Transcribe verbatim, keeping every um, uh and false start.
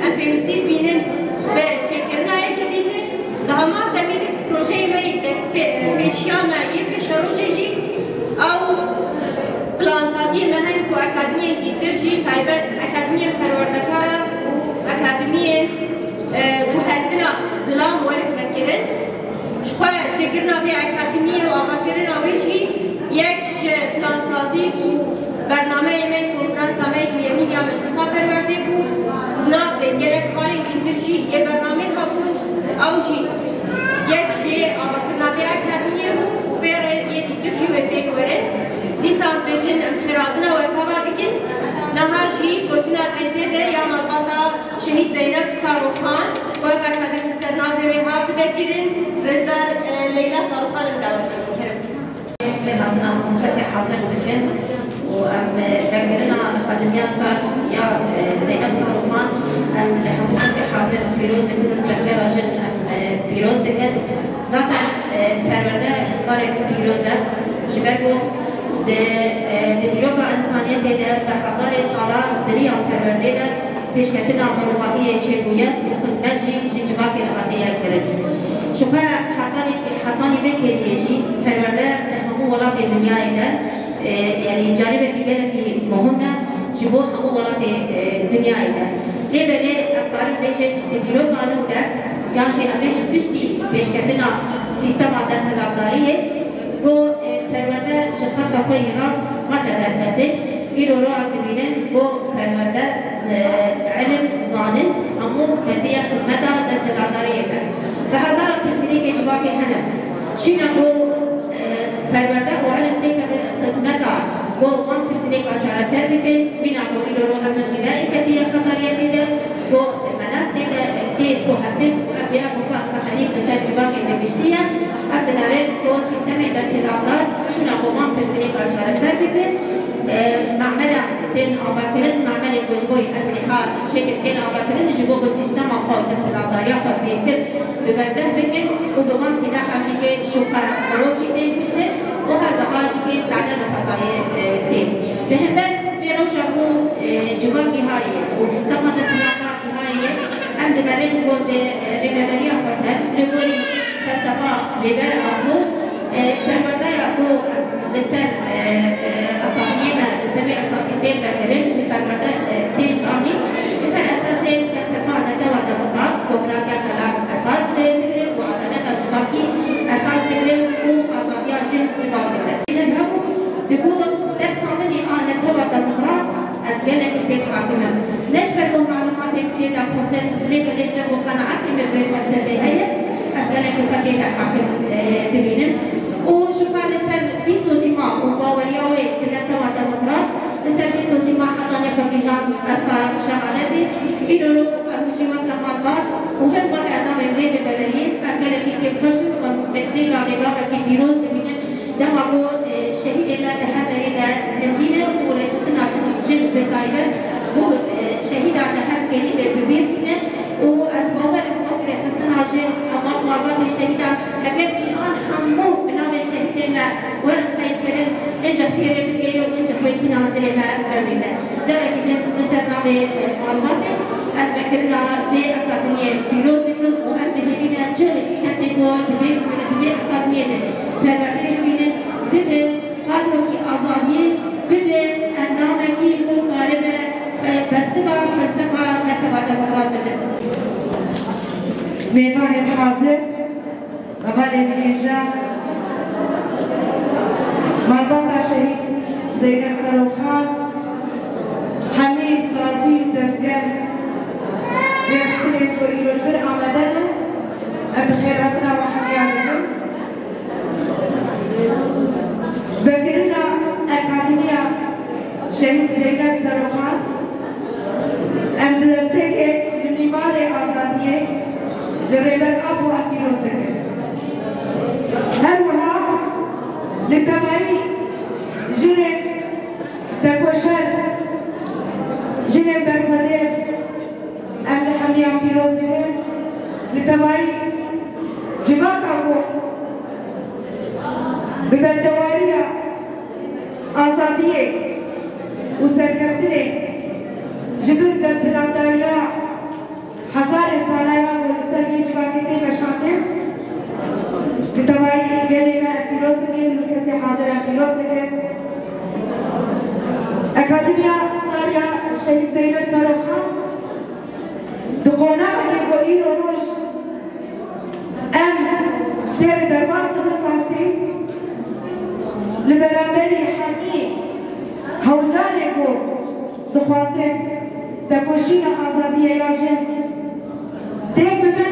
Em pêwîstî dibînin bi çêkirina yekî dîtir. Di heman demê de projeyê me yê destpê-, pêşiya me yê pêşerojê jî ew plansaziyê me hene ku akademiyên dîtir jî taybet akademiyên perwerdekara û akademiyên, e, guhertina zilam werin vekirin. Ji xwe çêkirina vê akademiyê û avakirina wê jî yek ji plansazî û bernameyê me, konferansa me yê duyemîn ya Meclisa Perwerdê bû. Nav de gelek xalên dîtir jî yê bernamê hebûn. Ew jî yek ji avakirina vê akademiyê bû û pê re yê dîtir jî wê pêk werin. Dîsa em dibêjin em xêrhatina we teva dikin. Niha jî gotina dirêzê de ya malbata Şehîd Zeynep Saroxan, ku ev akademî ser navê wê hat vekirin, rêzdar, e, Leyla Saroxan em dawet dikin. Kerem. Xêrhatina hemû kesê hazir dikin û em, e, vekirina Akademiya Star ya, e, Zeynep Saroxan, em li hemû kesê hazir pîroz dikin û li xêra jin em, e, pîroz dikin. Zaten, e, perwerde kareke pîroz e. Ji ber ku di, e, di dîroka însaniyetê de bi hezarê sala di riya perwerdê de pêşketina mirovahiyê çêbûye û xizmet jî ji civakê re hatiye kirin. Ji xwe hetanî, hetanî vê kêliyê jî perwerde di hemû welatê dinyayê de, e, yanî canîbekî gelekî muhim e ji bo hemû welatê, e, dinyayê de. Lê belê em karin bêjin di dîroka nû de, yan jî em bêjin piştî pêşketina sîstema desthilatdariyê, ku, e, perwerde ji xeta xwe yê rast hate derketin, îro ro em dibînin ku perwerde, e, ilim, zanist, hemû ketiye xizmeta desthilatdariyê ve. Bi hezaran pirsgirêkê civakê hene. Şîna ku, e, perwerde û ilim têkeve xizmeta ku van pirsgirêka çareser bike, mîna ku îro ro em in di vê ketiye xeteriyetê de, ku Melef tê de tê guhertin û ev ya ku xeterî li ser civakê bi giştî ye. Ev dinêrin ku sîstemê desthilatdar şûna ku van pirsgirêka çareser bike. E, memele tên avakirin, memelê ku ji bo eslîha çêkir tên avakirin, ji bo ku sîstema xwe û desthilatdariya xwe bêtir bi berdeh bikin û bi van sîlaha jî kê şûka mirov jî tên kuştin û her wiha jî kê tade li fezayê, e, tên. Li hember vê rewşa ku, e, civakî hayê û sîstema desthilatdar Nihayê em dimerin ku di rêveberiya xweser li gorî felsefa Rêber Apo, e, perwerdeya ku li ser, e, e, akademiyê me li ser wê esasî tên vekirin, ji perwerde, e, tên danîn, li ser esasê felsefa netewa demokrat, demokratiya delal esas, e, digire û edaleta civakî esas digire û azadiya jin civan dike. Diku dersa min ê a netewa demokrat, ez gelekî têk hakim im. Ne ji ber ku malumatê min tê de xurtin, lê belê ji ber ku qenaetê min bi felsefê heye, ez gelekî xwe tê de hakim, e, dibînim. Û ji xwe li ser vî sozîma û baweriya wê bi netewa demokrat, li ser vî sozîma heta nêxwe gijan desta şehadetê, îro ro em jî weke malbat û him wek endamên vê rêveberiyê, em gelekî kêfxweş in û em vê gavê gavekî pîroz dibînin. Dema ku, e, şehîdê me di her derê de zindî ne û rêxistina jin bi taybet ku, e, şehîda di her kêlî de bi bîr tîne û ez bawer im wek rêxistina jin, wek malbatê şehîdan, heger cîhan hemû bi navê şehîdê me werin qeydkirin, hincik têrê bike û hincik wê tîna hundirê me bimîne. Carekî din li ser navê, e, malbatê ez vekirina vê akademiyê pîroz dikim û em bi hêvî ne cihê kesê ku di vê, di vê akademiyê de perwerdê bibînin, bibe qadrokî azadiyê, bibe endamekî ku karibe, e, bersiva felsefa netewa demokrat bide. Mêvanên hazir, hevalên hêja, malbata şehîd Zeynep Seroxan, hemî sazî û dezgeh rêxistinên ku îro li vir amade ne, em bi xêrhatina we hemiyan dikin. Vekirina Akademiya Şehîd Zeynep Seroxan, em di destpêkê li Mîmarê Azadiyê li Rêber Apo em pîroz dikin. Her wiha li tevayî jinên tekoşer, jinên berxwedêr, em li hemiyan pîroz dikin. Li tevayî civaka ku bi berdewariya azadiyê û serkeftinê ji bin desthilatdariya Hazira pîroz dikin. Akademiya Starya Şehîd Zeynep Serokhan di qonaxekê ku îro roj em têrê derbas dibin rastî li beramberî hemî hewldanê ku dixwazin tekoşîna azadiyê ya jin têk bibin.